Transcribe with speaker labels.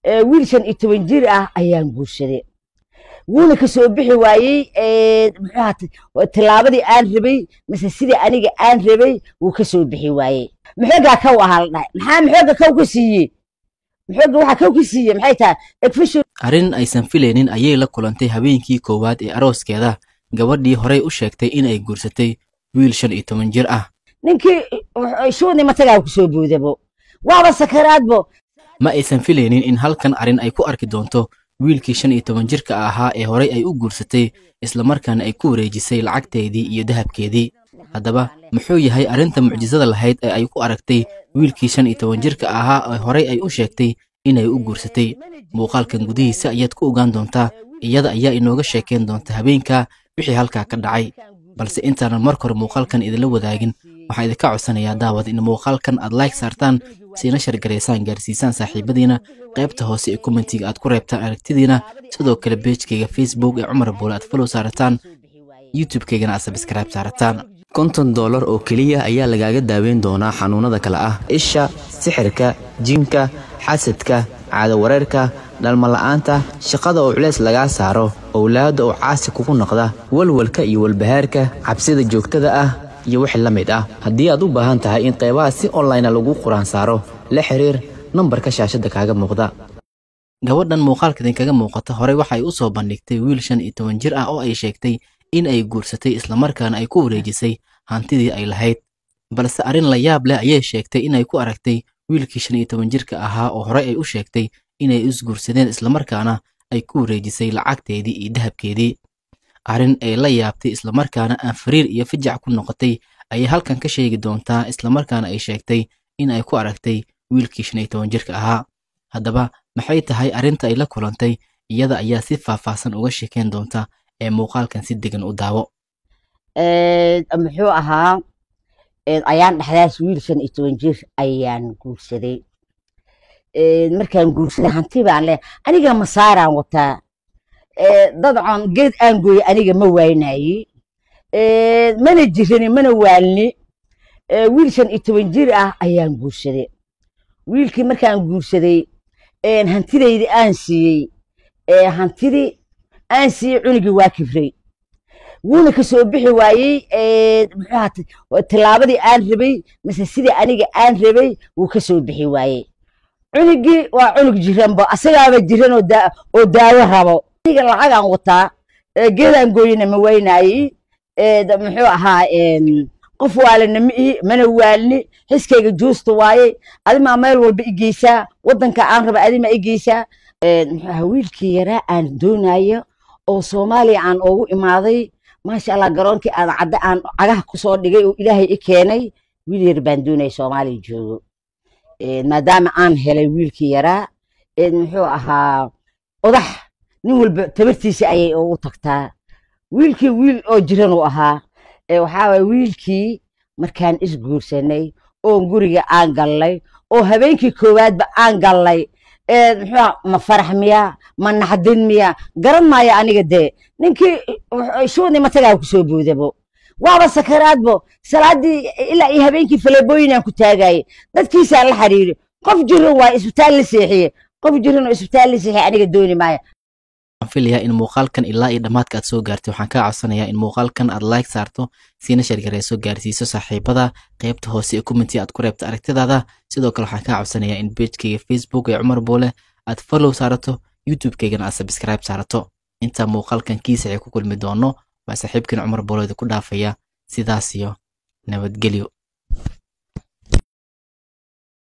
Speaker 1: Wiil 15 jir ah ayaan guursaday, wuuna kasoo bixi waayey. Muxuu tillaabadii aan rabay mise sidii aniga aan rabay wuu kasoo bixi waayey. Maxoogaa kow ahaa la dhahay, maxaa maxooga kow ka siiyey? Maxooga waxaa kow ka siiyey maxay tahay? Egfisho.
Speaker 2: Arrin aysan filaynin ayay la kulantay habeenkii koowaad ee arooskeeda gabadhii horey u sheegtay in ay guursatay wiil 15 jir ah.
Speaker 1: Ninkii shuuni matagaa kusoo boodabo, waaba sakaraadbo.
Speaker 2: Ma aysan filaynin in halkan arrin ay ku arki doonto wiilkii 15 jirka ahaa ee horey ay u guursatay, islamarkaana ay ku wareejisay lacagteedii iyo dahabkeedii. Haddaba muxuu yahay arrinta mucjisada lahayd ee ay ku aragtay wiilkii 15 jirka ahaa ee horey ay u sheegtay inay u guursatay? Muuqaalkan gudihiisa ayaad ku ogaan doontaa. Iyada ayaa inooga sheekayn doonta habeenka wixii halkaa ka dhacay. Balse intaanan marka hore muuqaalkan idinla wadaagin, waxaan idinka codsanayaa, daawad, in muuqaalkan aad like saartaan, siina shargaraysaan, gaarsiisaan saaxiibadiina, qaybta hoose ee commentiga aad ku reebtaan aragtidiina, sidoo kale pagekayga Facebook ee Cumar Buule aad follow saarataan, YouTube-kaygana aad subscribe saarataan.
Speaker 3: $50 oo keliya ayaa lagaaga daaweyn doonaa xanuunada kale ah isha, sixirka, jinka, xasadka, caado wareerka, dhalmala'aanta, shaqada oo culeys lagaa saaro, owlaadda oo caasi kugu noqda, walwalka iyo walbahaarka, cabsida joogtada ah iyo wixii la mid ah. Haddii aad u baahan tahay in qeybaha si online lagu quraan saaro, la xiriir nambarka shaashadda kaaga muuqda.
Speaker 2: Gabadhan muuqaalka idinkaga muuqata horey waxa ay u soo bandhigtay wiil 15 jir ah oo ay sheegtay in ay guursatay, islamarkaana ay ku wareejisay hantidii ay lahayd. Balse arrin la yaab leh ayay sheegtay inay ku aragtay wiilkii 15 jirka ahaa oo horey ay u sheegtay inay isguursadeen, islamarkaana ay ku wareejisay lacagteedii iyo dahabkeedii. Arrin ay la yaabtay, islamarkaana aan fariir iyo fijac ku noqotay ayay halkan ka sheegi doontaa, islamarkaana ay sheegtay in ay ku aragtay wiilkii 15 jirka ahaa. Haddaba maxay tahay arrinta ay la kulantay? Iyada ayaa si faahfaahsan uga sheekeyn doonta ee muuqaalkan si degan u daawo.
Speaker 1: Muxuu ahaa, ayaan dhexdaas wiil 15 jir ayaan guursaday. Markaan guursaday, hanti baan leh aniga, masaaraan wataa, dadcon geed aan gooyey aniga ma waaynaye, mana jirani, mana waalni. Wiil 15 jir ah ayaan guursaday. Wiilkii markaan guursaday, hantidaydi aan siiyey, hantidii aan siiyey, cunugii waa kibray, wuuna kasoo bixi waayey. Muxuu tillaabadii aan rabay mise sidii aniga aan rabay wuu kasoo bixi waayey. Cunugii waa cunug jiranbo, asagaaba jiran oo daawo rabo. Aniga lacagaan wataa, geedaan gooyena ma waynaayey. Muxuu ahaa, qof waalana ma ihi, mana waalni. Xiskayga juusta waaye, adimaa meel walba i geysaa, wadanka aan raba adimaa i geysaa. Muxuu ahaa, wiilkii yaraa aan doonayo oo Soomaaliya aan ugu imaaday, maasha Allah, garoonkii aan cadde aan cagaha kusoo dhigay oo Ilaahay i keenay, wiil yar baan doonaya Soomaaliya joogo. Maadaama aan helay wiilkii yaraa, muxuu ahaa, odax nin walba tabartiisa ayay ugu tagtaa. Wiilkii wiil oo jiran uu ahaa. Waxaa waye, wiilkii markaan isguursanay oo guriga aan gallay oo habeenkii koowaadba aan gallay, muxuu, ma farax miya, ma naxdin miya, garan maayo aniga dee. Ninkii shuuni matagaa kusoo boodabo, waaba sakaraadbo. Salaadii ilaa iyo habeenkii faleebooyinaan ku taagaye, dadkiisaan la xiriiri, qof jiran waa isbitaal la seexiye. Qof jiran oo isbitaal la seexiye aniga dooni maayo.
Speaker 2: Waxaan filayaa in muuqaalkan ilaa iyo dhammaadka aad soo gaartay. Waxaan kaa codsanayaa in muuqaalkan aad like saarto, siina share garayso, gaarsiiso saaxiibada, qaybta hoose ee commenti aad ku reebto aragtidaada. Sidoo kale waxaan kaa codsanayaa in pagekayga Facebook ee Cumar Buule aad follow saarato, YouTube-kaygana aad subscribe saarato. Intaa muuqaalkan kiisa ay ku kulmi doono, waa saaxiibkan Cumar Buule idinku dhaafaya sidaas iyo nabadgelyo.